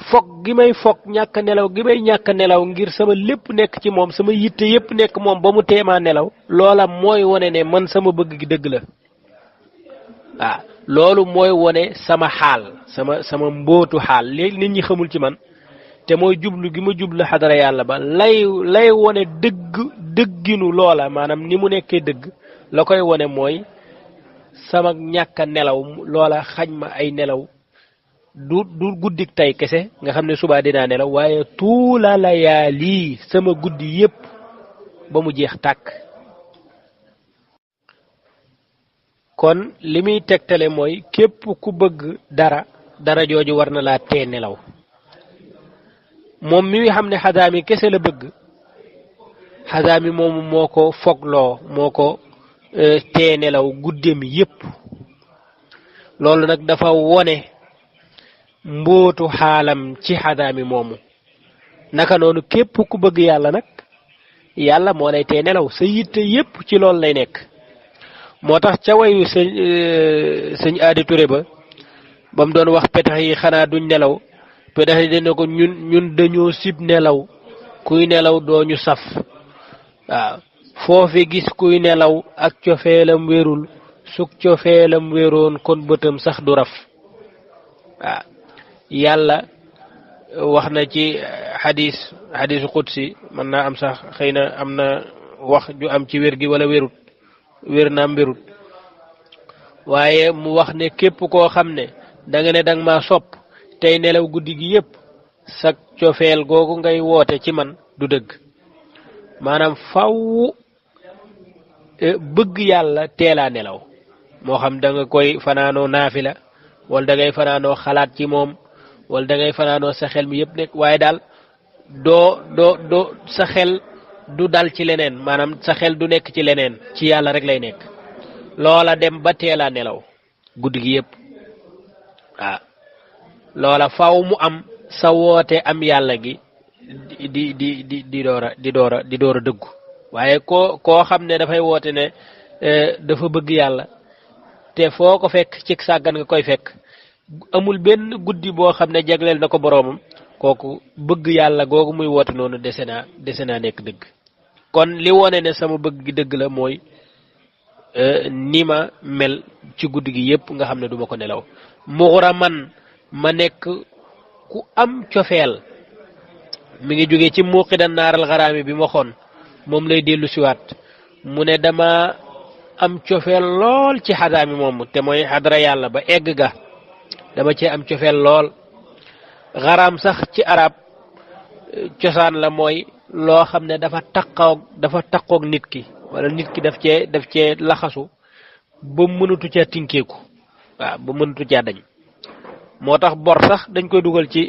foog gi may foog ñàkk nelaw gi may ñàkk nelaw ngir sama lépp nekk ci moom sama yitte yépp nekk moom ba mu teemaa nelaw loola mooy wone ne man sama bëgg gi dëgg la loolu mooy wone sama xaal sama mbootu xaal léegi nit ñi xamul ci man te mooy jublu gi ma jublu xadara yàlla ba lay wone dëgginu loola maanaam ni mu nekkee dëgg la koy wone mooy sama ñàkk a nelaw loola xañ ma ay nelaw du guddik tey kese nga xam ne subaa dinaa nelaw waaye tuula layaali sama guddi yépp ba mu jeex tàkk kon li muy tegtale mooy képp ku bëgg dara jooju war na laa tee nelaw moom mi xam ne xasaami kese la bëgg xasaami moomu moo ko fogloo moo ko tee nelaw guddeem yépp loolu nag dafa wone mbootu xaalam ci xasaami moomu naka noonu képp ku bëgg yàlla nag yàlla moo lay tee nelaw sa yitte yépp ci loolu lay nekk moo tax ca wayu sëñ Aadi Ture ba mu doon wax petax yi xanaa duñ nelaw petax yi dana ko ñun dañoo sib nelaw kuy nelaw doo ñu saf foofi gis kuy nelaw ak cofeelam wérul suk cofeelam wéroon kon bëtam sax du raf yàlla wax na ci xadiisu qudsi mën naa am sax xëy na am na wax ju am ci wér gi wala wérut wér naam wérut waaye mu wax ne képp koo xam ne da nga ne dang ma sopp tey nelaw guddi gi yépp sa cofeel googu ngay woote ci man du dëgg maanaam faw bëgg yàlla teelaa nelaw moo xam da nga koy fanaanoo naafila wala da ngay fanaanoo xalaat ci moom wala da ngay fanaanoo sa xel mi yëpp nekk waaye daal doo sa xel du dal ci leneen maanaam sa xel du nekk ci leneen ci yàlla rek lay nekk loola dem ba teelaa nelaw guddi gi yëpp waaw loola faw mu am sa woote am yàlla gi di door a dëggu waaye koo xam ne dafay woote ne dafa bëgg yàlla te foo ko fekk ci sàggan nga koy fekk amul benn guddi boo xam ne jagleel na ko boroomam kooku bëgg yàlla googu muy woote noonu dese naa nekk dëgg kon li wone ne sama bëgg gi dëgg la mooy ni ma mel ci guddi gi yépp nga xam ne duma ko nelaw muxura man ma nekk ku am cofeel mi ngi jóge ci muuqidan naaral xaraami bi ma xoon moom lay dellu siwaat mu ne dama am cofeel lool ci xadaami moomu te mooy xadara yàlla ba egg ga dama cee am cofeel lool xaraam sax ci arab cosaan la mooy loo xam ne dafa taqoog nit ki wala nit ki daf cee laxasu ba mënatu caa tinkeeku waaw ba mënatu caa dañ moo tax bor sax dañ koy dugal ci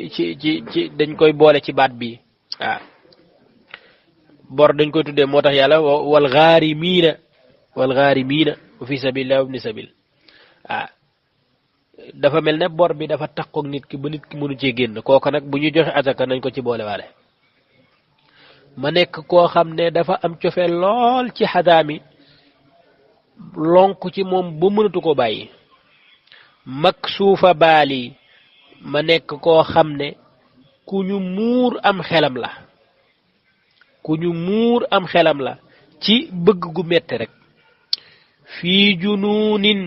dañ koy boole ci baat bi waaw bor dañ koy tuddee moo tax yàlla wal ghaarimiina wa fi sabilillah wa ibni sabil waaw dafa mel ne bor bi dafa takkook nit ki ba nit ki mënu cee génn kooku nag bu ñu joxe asaka nañ ko ci boole waale ma nekk koo xam ne dafa am cofee lool ci xadaami lonk ci moom ba mënatu ko bàyyi maksuufa baali ma nekk koo xam ne ku ñu muur am xelam la ci bëgg gu metti rek fii junuunin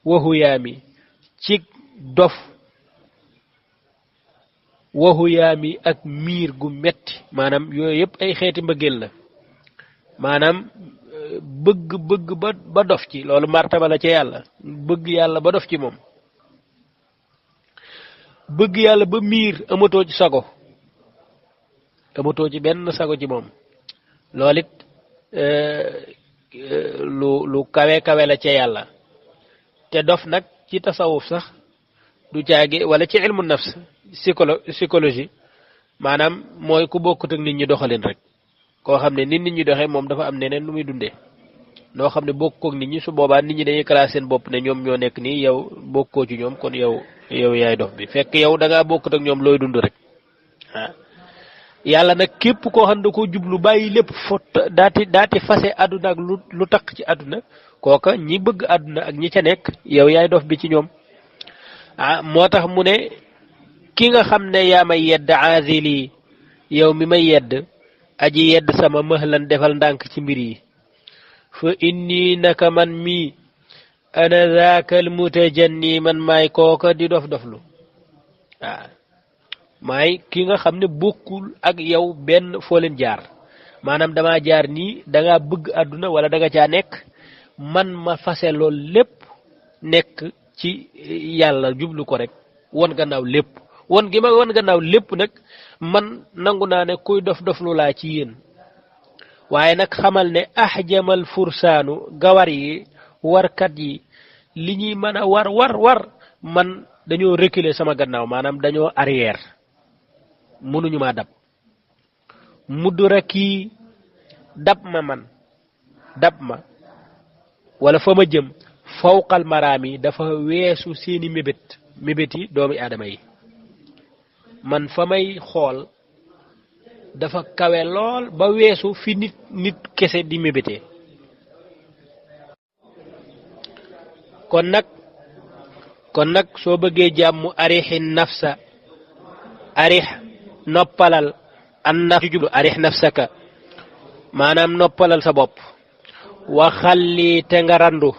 wahuyaami ci dof wahuyaami ak miir gu metti maanaam yooyu yëpp ay xeeti mbëggeel la maanaam bëgg ba dof ci loolu martaba la ci yàlla bëgg yàlla ba dof ci moom bëgg yàlla ba miir amatoo ci sago amatoo ci benn sago ci moom loolu it lu kawe la ci yàlla te dof nag ci tasawuf sax du caagi wala ci ilmu nafs psychologie maanaam mooy ku bokkut ak nit ñi doxalin rek koo xam ne nit ñi doxee moom dafa am neneen lu muy dundee noo xam ne bokkoo ak nit ñi su boobaa nit ñi dañuy classé seen bopp ne ñoom ñoo nekk nii yow bokkoo ci ñoom kon yow yaay dof bi fekk yow da ngaa bokkut ak ñoom looy dund rek ah yàlla nag képp koo xam ne da koo jublu bàyyi lépp fo daati fase àdduna ak lu taq ci àdduna kooka ñi bëgg àdduna ak ñi ca nekk yow yaay dof bi ci ñoom ah moo tax mu ne ki nga xam ne yaa may yedd aazili yow mi may yedd aji yedd sama mahlan defal ndànk ci mbir yi fa inni naka man mi ana zaakal mutajanni man maay kooka di doflu waaw maay ki nga xam ne bokkul ak yow benn foo leen jaar maanaam dama jaar nii danga bëgg àdduna wala danga caa nekk man ma fase lool lépp nekk ci yàlla jublu ko rek won gannaaw lépp won gi ma won gannaaw lépp nag man nangu naa ne kuy doflu laa ci yéen waaye nag xamal ne ahjamal fursaanu gawar yi warkat yi li ñuy mën a war man dañoo reculer sama gannaaw maanaam dañoo arrière mënuñu maa dab mudraki dab ma wala fa ma jëm fawqal maraami dafa weesu seeni mébét yi doomi aadama yi man fa may xool dafa kawe lool ba weesu fi nit kese di mébétee kon nag soo bëggee jàmm arixi nafsa arix noppalal an naf jublu arix nafsaka maanaam noppalal sa bopp waxalli te nga randu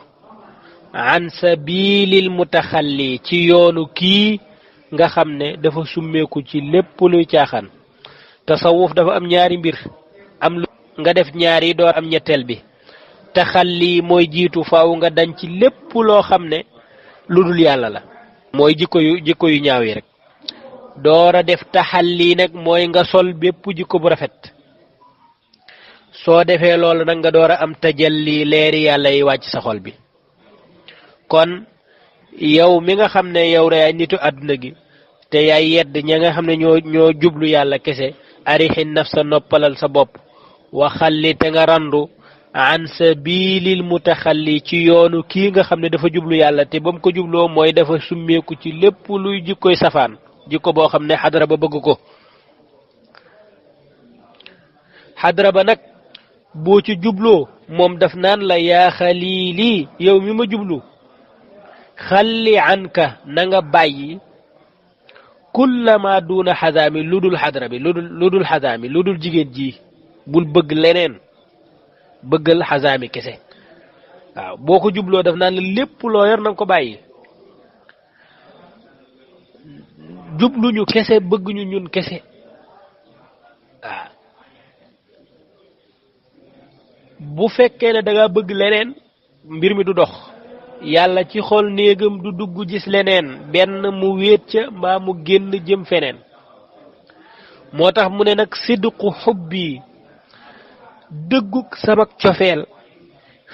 an sabilil mutaxalli ci yoonu kii nga xam ne dafa summeeku ci lépp luy caaxaan tasawuf dafa am ñaari mbir am lu nga def ñaari door am ñetteel bi taxalli mooy jiitu faaw nga dañ ci lépp loo xam ne lu dul yàlla la mooy jikko yu ñaaw yi rek doora def taxalli nag mooy nga sol bépp jikko bu rafet soo defee loolu nag nga door a am tajalli leeri yàlla yi wàcc sa xol bi kon yow mi nga xam ne yow yaay nitu àdduna gi te yaay yedd ña nga xam ne ñoo jublu yàlla kese arixi nafsa noppalal sa bopp waxalli te nga randu an sabilil mutaxalli ci yoonu kii nga xam ne dafa jublu yàlla te ba mu ko jubloo mooy dafa summeeku ci lépp luy jikkoy safaan jikko boo xam ne xadara ba bëgg ko xadara ba nag boo ci jubloo moom daf naan la yaa xaliili yow mi ma jublu xalli anka na nga bàyyi kullama duuna xasaami lu dul xadara bi lu dul xasaami lu dul jigéen ji bul bëgg leneen bëggal xasaami kese waaw boo ko jubloo daf naan la lépp loo yor na nga ko bàyyi jubluñu kese bëgguñu ñun kese waaw bu fekkee ne da nga bëgg leneen mbir mi du dox yàlla ci xol néegam du dugg gis leneen benn mu wéet ca mbaa mu génn jëm feneen moo tax mu ne nag sidqu xubbi dëgguk sama cofeel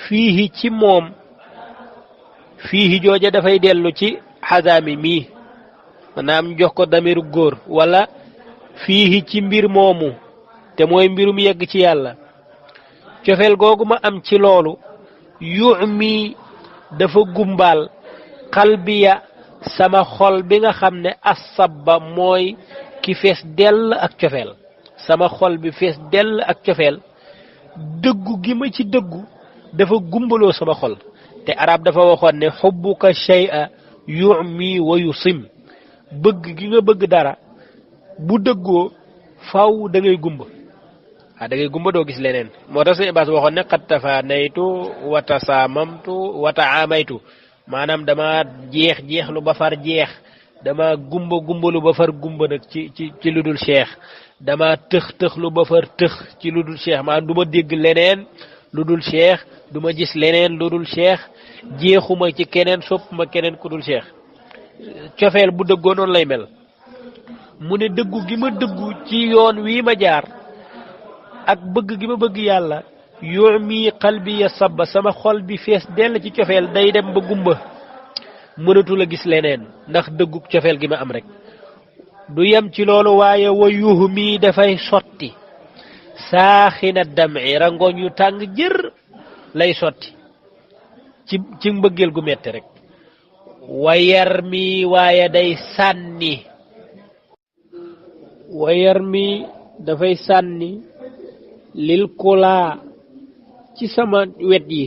fiihi ci moom fiihi jooja dafay dellu ci xasaami mii maanaam jox ko damiru góor wala fiihi ci mbir moomu te mooy mbirum yegg ci yàlla cofeel googu ma am ci loolu yu'mi dafa gumbaal xalbiya sama xol bi nga xam ne asabba mooy ki fees dell ak cofeel sama xol bi fees dell ak cofeel dëggu gi ma ci dëggu dafa gumbaloo sama xol te arab dafa waxoon ne xubbuka shay'a yu'mi wa yusim bëgg gi nga bëgg dara bu dëggoo faw da ngay gumba da ngay gumba doo gis leneen moo tax sëñ Bass waxoon ne qad tafaanaytu wa tasaamamtu wa taamaytu maanaam dama jeex lu ba far jeex dama gumba lu ba far gumba nag ci lu dul cheikh dama tëx lu ba far tëx ci lu dul cheikh maanaam du ma dégg leneen lu dul cheikh du ma gis leneen lu dul cheikh jeexuma ci keneen soppuma keneen ku dul cheikh cofeel bu dëggoo noonu lay mel mu ne dëggu gi ma dëggu ci yoon wii ma jaar ak bëgg gi ma bëgg yàlla yu'mi qalbi ya sabba sama xol bi fees dell ci cofeel day dem ba gumba mënatu la gis leneen ndax dëggu cofeel gi ma am rek du yem ci loolu waaye wa yuhmi dafay sotti saaxina dam'i rangoñ yu tàng jër lay sotti ci mbëggeel gu metti rek wa yarmi waaye day sànni wa yarmi dafay sànni lil kulaa ci sama wet yi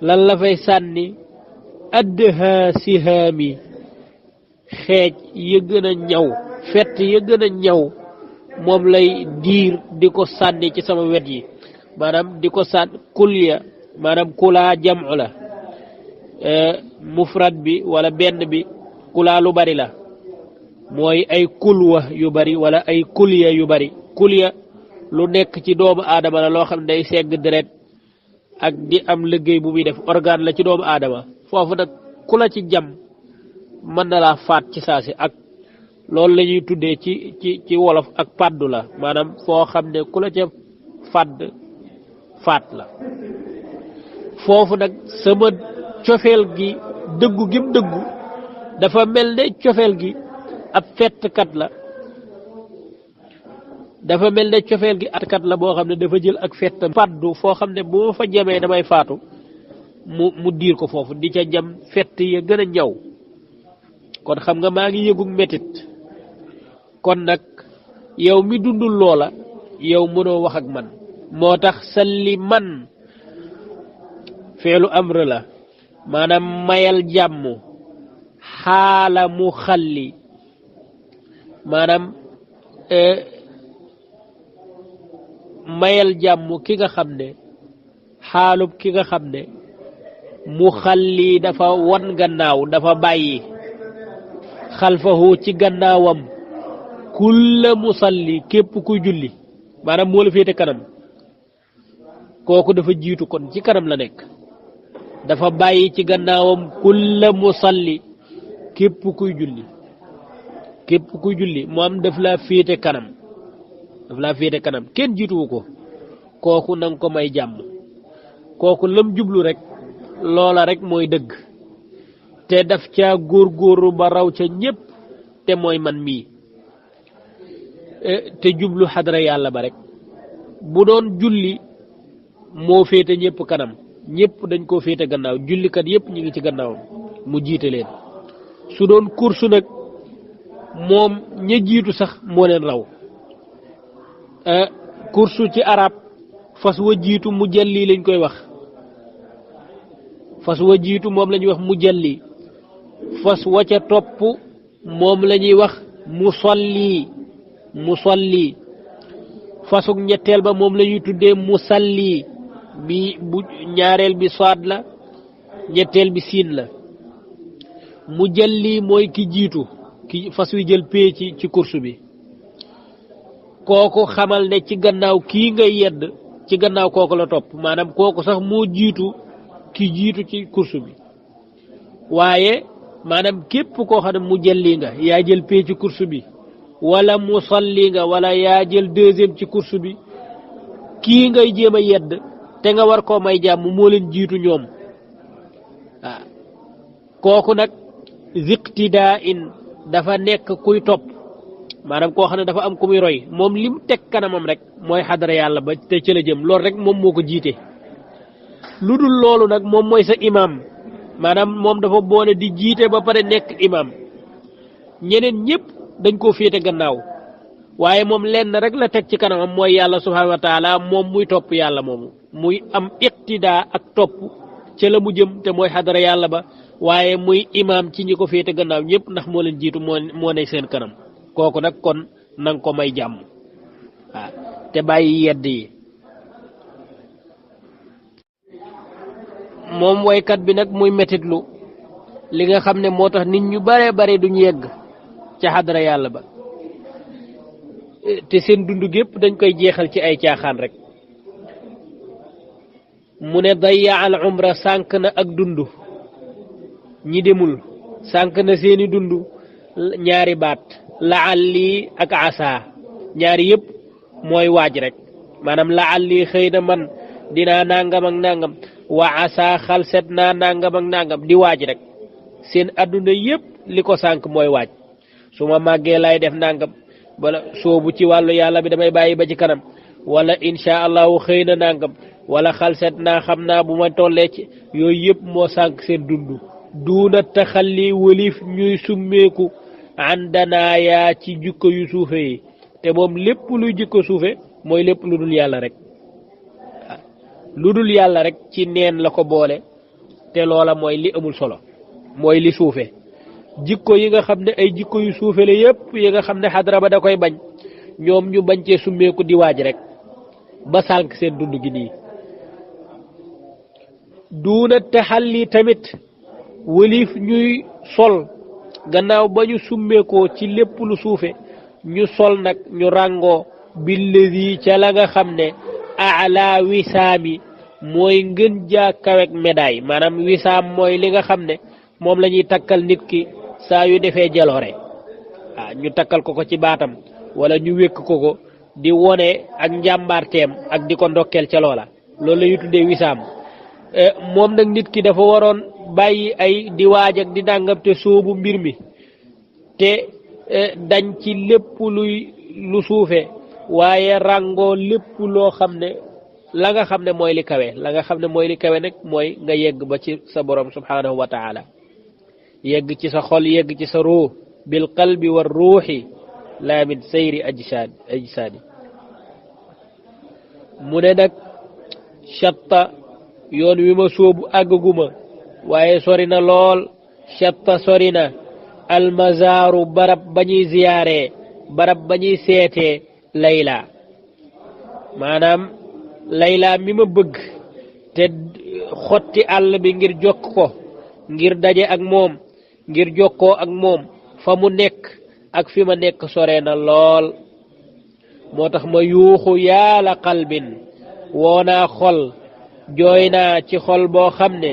lan la fay sànni adha sihaami xeej ya gën a ñaw fett ya gën a ñaw moom lay diir di ko sànni ci sama wet yi maanaam di ko sànni kulya maanaam kulaa jam'u la mufrad bi wala benn bi kulaa lu bari la mooy ay kulwa yu bari wala ay kulya yu bari kulya lu nekk ci doomu aadama la loo xam ne day segg deret ak di am liggéey bu muy def organe la ci doomu aadama foofu nag ku la ci jam mën na laa faat ci saasi ak loolu la ñuy tuddee ci wolof ak paddu la maanaam foo xam ne ku la ca fàdd faat la foofu nag sama cofeel gi dëggu gim dëggu dafa mel ne cofeel gi ab fettkat la dafa mel ne cofeel gi atkat la boo xam ne dafa jël ak fettam fàddu foo xam ne bu ma fa jamee damay faatu mu diir ko foofu di ca jam fett ya gën a ñaw kon xam nga maa ngi yëgug metit kon nag yow mi dundul loola yow mënoo wax ak man moo tax salli man feelu amr la maanaam mayal jàmm xaala mu xalli maanaam mayal jàmm ki nga xam ne xaalub ki nga xam ne mu xalli dafa wan gannaaw dafa bàyyi xalfahu ci gannaawam kulla musalli képp kuy julli maanaam moo la féete kanam kooku dafa jiitu kon ci kanam la nekk dafa bàyyi ci gannaawam kulla musalli képp kuy julli moom daf laa féete kanam kenn jiituwu ko kooku nanga ko may jàmm kooku lam jublu rek loola rek mooy dëgg te daf caa góorgóorlu ba raw ca ñépp te mooy man mii te jublu xadara yàlla ba rek bu doon julli moo féete ñépp kanam ñépp dañ koo féete gannaaw jullikat yépp ñu ngi ci gannaawam mu jiite leen su doon kursu nag moom ña jiitu sax moo leen raw kursu ci arab fas wa jiitu mujalli lañ koy wax fas wa jiitu moom la ñuy wax mujalli fas wa ca topp moom la ñuy wax musalli fasug ñetteel ba moom la ñuy tuddee musalli bi bu ñaareel bi saad la ñetteel bi siin la mujalli mooy ki jiitu ki fas wi jël pee ci course bi kooku xamal ne ci gannaaw kii ngay yedd ci gannaaw kooku la topp maanaam kooku sax moo jiitu ki jiitu ci course bi waaye maanaam képp koo xam ne mujalli nga yaa jël pee ci course bi wala musalli nga wala yaa jël deuxième ci course bi kii ngay jéem a yedd te nga war koo may jàmm moo leen jiitu ñoom waaw kooku nag ziqtidaa in dafa nekk kuy topp maanaam koo xam ne dafa am ku muy roy moom lim teg kanamam rek mooy xadara yàlla ba te ca la jëm loolu rek moom moo ko jiite lu dul loolu nag moom mooy sa imam maanaam moom dafa boole di jiite ba pare nekk imam ñeneen ñëpp dañ koo féete gannaaw waaye moom lenn rek la teg ci kanamam mooy yàlla subhanahu wa taala moom muy topp yàlla moomu muy am iqtidaa ak topp ca la mu jëm te mooy xadara yàlla ba waaye muy imam ci ñi ko féete gannaaw ñëpp ndax moo leen jiitu moo ne seen kanam kooku nag kon nanga ko may jàmm waaw te bàyyi yedd yi moom woykat bi nag muy metitlu li nga xam ne moo tax nit ñu bare bare duñu yegg ca xadara yàlla ba te seen dund gépp dañ koy jeexal ci ay caaxaan rek mu ne dayya al umra sànq na ak dund ñi demul sànq na seeni dund ñaari baat laalli ak asa ñaari yëpp mooy waaj rek maanaam laalli xëy na man dinaa nangam ak nangam wa asa xalset naa nangam ak nangam di waaj rek seen adduna yëpp li ko sànq mooy waaj su ma màggee lay def nangam wala soobu ci wàllu yàlla bi damay bàyyi ba ci kanam wala insha allahu xëy na nangam wala xalset naa xam naa bu ma tollee ci yooyu yëpp moo sànq seen dund duuna taxalli wëlif ñuy summeeku àndanaa yaa ci jikko yu suufe yi te moom lépp luy jikko suufe mooy lépp lu dul yàlla rek lu dul yàlla rek ci neen la ko boole te loola mooy li amul solo mooy li suufe jikko yi nga xam ne ay jikko yu suufe la yépp yi nga xam ne xadra ba da koy bañ ñoom ñu bañ cee summeeku di waaj rek ba sànq seen dund gi nii duuna taxalli tamit wëlif ñuy sol gannaaw ba ñu summeekoo ci lépp lu suufe ñu sol nag ñu ràngoo billadi ca la nga xam ne ala wisaami mooy ngën jaa kawek médaille maanaam wisaam mooy li nga xam ne moom la ñuy takkal nit ki saa yu defee jaloore waaw ñu takkal ko ci baatam wala ñu wékk ko di wone ak njàmbaarteem ak di ko ndokkeel ca loola loolu la ñuy tuddee wisaam moom nag nit ki dafa waroon bàyyi ay di waaj ak di dàngam te soobu mbir mi te dañ ci lépp lu suufe waaye ràngoo lépp loo xam ne la nga xam ne mooy li kawe la nga xam ne mooy li kawe nag mooy nga yegg ba ci sa borom subhanahu wa taala yegg ci sa xol yegg ci sa ruux bil qalbi war ruuxi laa min sayri ajsaadi mu ne nag shatta yoon wi ma sóobu àggaguma waaye sori na lool shatta sori na almazaaru barab ba ñuy ziyaare barab ba ñuy seetee layla maanaam layla mi ma bëgg te xotti àll bi ngir jokk ko ngir daje ak moom ngir jokkoo ak moom fa mu nekk ak fi ma nekk sore na lool moo tax ma yuuxu yaala qalbin woonaa xol jooy naa ci xol boo xam ne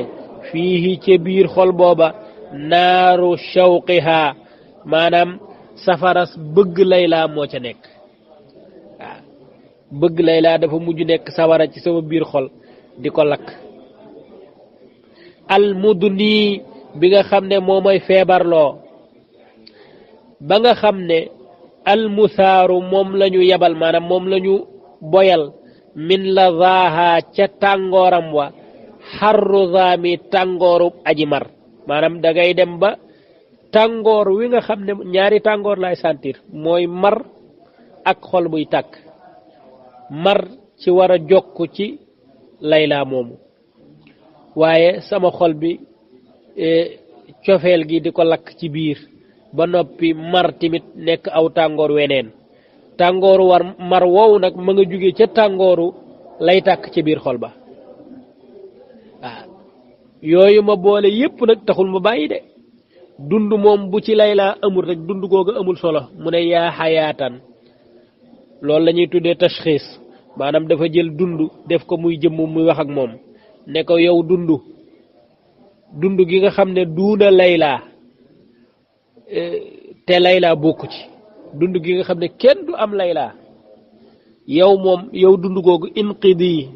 fii ca biir xol booba naaru shawqiha maanaam safaras bëgg layla moo ca nekk waaw bëgg layla dafa mujj nekk sawara ci sama biir xol di ko lakk al mudni bi nga xam ne moo may feebarloo ba nga xam ne al musaaru moom la ñu yabal maanaam moom la ñu boyal min la zaaha ca tàngooram wa xarru zaami tàngooru aji mar maanaam da ngay dem ba tàngoor wi nga xam ne ñaari tàngoor lay sentir mooy mar ak xol buy tàkk mar ci war a jokk ci layla moomu waaye sama xol bi cofeel gi di ko lakk ci biir ba noppi mar timit nekk aw tàngoor weneen tàngooru war mar woowu nag ma nga jóge ca tàngooru lay tàkk ci biir xol ba waaw yooyu ma boole yépp nag taxul ma bàyyi de dund moom bu ci layla amul rek dund googu amul solo mu ne yaa xayaatan loolu la ñuy tuddee tashxiis maanaam dafa jël dund def ko muy jëmm muy wax ak moom ne ko yow dund gi nga xam ne duuna layla te layla bokku ci dund gi nga xam ne kenn du am layla yow moom yow dund googu inqidi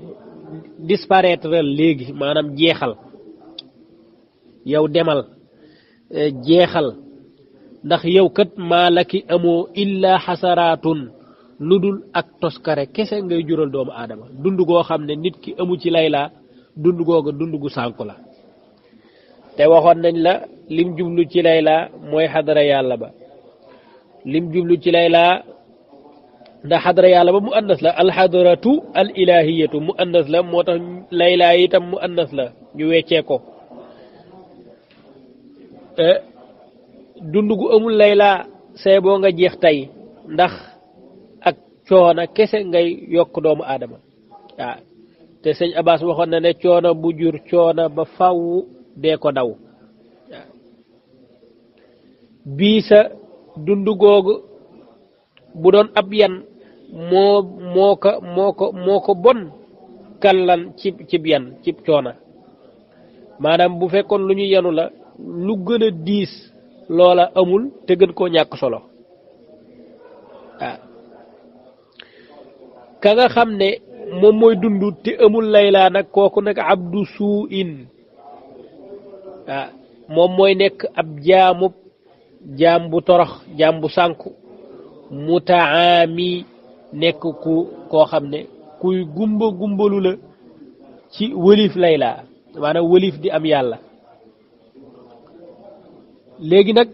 disparaître léegi maanaam jeexal yow demal jeexal ndax yow kat maalaki amoo illa xasaraatun lu dul ak toskare kese ngay jural doomu aadama dund goo xam ne nit ki amu ci layla dund googu dund gu sànku la te waxoon nañ la lim jublu ci layla mooy xadara yàlla ba lim jublu ci layla ndax xadara yàlla ba mu annas la alxadaratu al ilahiyatu mu annas la moo tax layla itam mu annas la ñu weccee ko dund gu amul layla say boo nga jeex tey ndax ak coono kese ngay yokk doomu aadama waaw te sëñ Abbas waxoon na ne coono bu jur coono ba faw dee ko daw bii sa dund googu bu doon ab yan moo ko bon kallan cib yan cib coono maanaam bu fekkoon lu ñu yanu la lu gën a diis loola amul te gën koo ñàkk solo waaw ka nga xam ne moom mooy dund te amul layla nag kooku nag abdu suu in waaw moom mooy nekk ab jaam bu torox jaam bu sànku mutaami nekk koo xam ne kuy gumbalu la ci wëlif layla maanaam wëlif di am yàlla léegi nag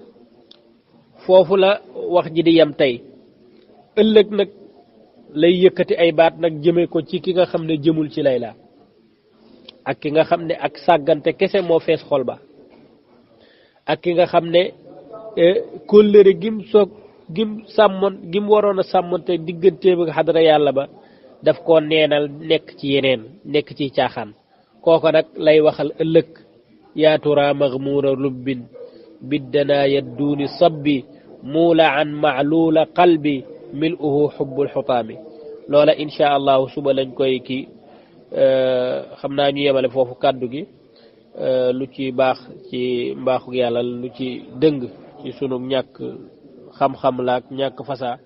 foofu la wax ji di yem tey ëllëg nag lay yëkkati ay baat nag jëme ko ci ki nga xam ne jëmul ci layla ak ki nga xam ne ak sàggante kese moo fees xol ba ak ki nga xam ne kóllëre gim waroon a sàmmonte digganteem ak xadara yàlla ba daf koo neenal nekk ci yeneen nekk ci caaxaan kooko nag lay waxal ëllëg yaa tura magmuura lubbin biddana yadduuni sabbi muula an maaluula qalbi mil'uhu xubbul xutaami loola insha allahu suba lañ koy kii xam naa ñu yemale foofu kàddu gi lu ci baax ci mbaaxu yàlla lu ci dëng ci sunu ñàkk xam-xam laak ñàkk fasaa